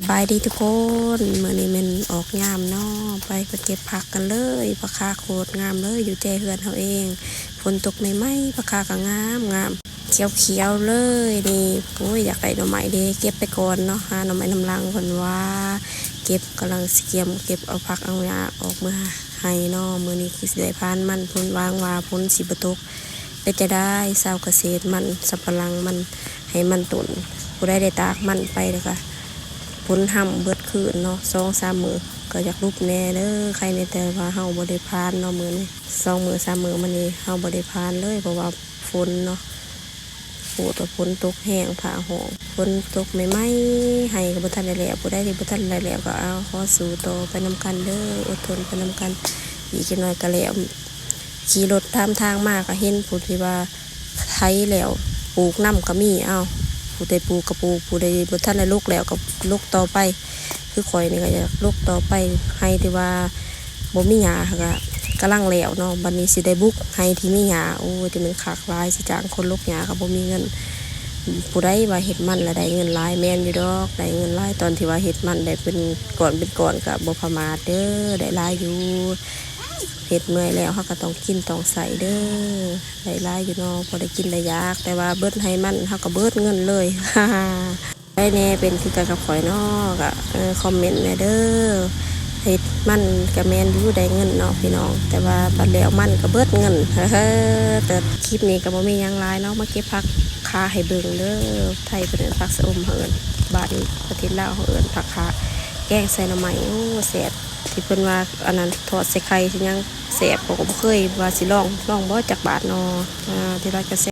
ສະບາຍດີທຸກຄົນ ມື້ນີ້ແມ່ນອອກຍາມເນາະ ໄປ ໄປເກັບຜັກກັນເລີຍ. ຜັກຄາໂຄດງາມເລີຍ ຢູ່ແຈເຮືອນເຮົາເອງ. ຝົນຕົກໃໝ່ໆ ຜັກຄາກໍງາມໆ ຂຽວໆເລີຍນີ້. ໂອ້ຍ ຢາກໄດ້ໜໍ່ໄມ້ເດ້ ເກັບໄປກ່ອນເນາະ ຫາໜໍ່ໄມ້ນຳຫຼັງເພິ່ນວ່າ. ເກັບ ກຳລັງຊິກຽມເກັບເອົາຜັກເອົາຫຍ້າອອກເມືອໄຮ່ເນາະ. ມື້ນີ້ຄືຊິໄດ້ພານມັນ ເພິ່ນຫວັງວ່າຝົນຊິບໍ່ຕົກ. ເປັນຈັ່ງໃດ ຊາວກະເສດ ມັນສຳປະຫຼັງ ມັນໄຮ່ມັນຕົ້ນ ຜູ້ໃດໄດ້ຕາກມັນໄປແລ້ວກະ ຝົນຮຳເບິດຄືນເນາະ ສອງສາມມື້ ກໍຢາກຫຼຸບແດ່ເດີ. ໃຄແນ່ແຕ່ວ່າເຮົາບໍ່ໄດ້ພານເນາະ ມື້ນີ້ ສອງມື້ສາມມື້ມານີ້ເຮົາບໍ່ໄດ້ພານເລີຍ ເພາະວ່າຝົນເນາະ ໂພດວ່າຝົນຕົກແຮງ ຟ້າຮ້ອງ ຝົນຕົກໃໝ່ໆ ໄຮ່ກໍບໍ່ທັນໄດ້ແລ້ວ. ຜູ້ໃດທີ່ບໍ່ທັນໄດ້ແລ້ວກໍເອົາ ຂໍສູ້ຕໍ່ໄປນຳກັນເດີ ອົດທົນໄປນຳກັນ. ອີກຈັກໜ້ອຍກໍແລ້ວ ຂີ່ລົດຕາມທາງມາກໍເຫັນຜູ້ທີ່ວ່າໄຖແລ້ວ ປູກນຳກໍມີ. ເອົ້າ ຜູ້ໃດປູກກໍປູກ ຜູ້ໃດບໍ່ທັນໄດ້ຫຼົກແລ້ວກໍຫຼົກຕໍ່ໄປ. ຄືຂ້ອຍນີ້ກໍຢາກຫຼົກຕໍ່ໄປ ໄຮ່ທີ່ວ່າບໍ່ມີຫຍ້າກໍກຳລັງແລ້ວເນາະ ບັດນີ້ຊິໄດ້ບຸກໄຮ່ທີ່ມີຫຍ້າ. ໂອ້ຍ ແຕ່ມັນຄັກຫຼາຍ ຊິຈ້າງຄົນຫຼົກຫຍ້າກໍບໍ່ມີເງິນ. ຜູ້ໃດວ່າເຮັດມັນແລ້ວໄດ້ເງິນຫຼາຍ ແມ່ນຢູ່ດອກ ໄດ້ເງິນຫຼາຍ ຕອນທີ່ວ່າເຮັດມັນໄດ້ເປັນກ້ອນເປັນກ້ອນກໍບໍ່ປະໝາດເດີ ໄດ້ຫຼາຍຢູ່. ເຮັດເມື່ອຍແລ້ວເຮົາກໍຕ້ອງກິນຕ້ອງໃຊ້ເດີ ໄດ້ຫຼາຍຢູ່ເນາະ ພໍໄດ້ກິນໄດ້ຢາກ. ແຕ່ວ່າເບິດໄຮ່ມັນເຮົາກໍເບິດເງິນເລີຍ. ໃຜແນ່ເປັນຄືກັນກັບຂ້ອຍເນາະ ກໍ ເອີ ຄອມເມັນແນ່ເດີ. ເຮັດມັນກໍແມ່ນຢູ່ໄດ້ເງິນເນາະພີ່ນ້ອງ ແຕ່ວ່າບັດແລ້ວມັນກໍເບິດເງິນ. ເຮີ ແຕ່ຄລິບນີ້ກໍບໍ່ມີຫຍັງຫຼາຍເນາະ ມາເກັບຜັກຄາໃຫ້ເບິ່ງເດີ. ໄທເພິ່ນເອີ້ນຜັກຊະອົມ ເຮົາເອີ້ນ ບ້ານປະເທດລາວເຮົາເອີ້ນຜັກຄາ ແກງໃສ່ໜໍ່ໄມ້ ໂອ້ ແຊບ. ທີ່ເພິ່ນວ່າອັນນັ້ນ ທອດໃສ່ໄຂ່ຊິຍັງແຊບ ຂ້ອຍກໍບໍ່ເຄີຍວ່າຊິລອງ ລອງບໍ່ຈັກບາດເນາະ. ອ່າ ທີ່ລາວຈະແຊບ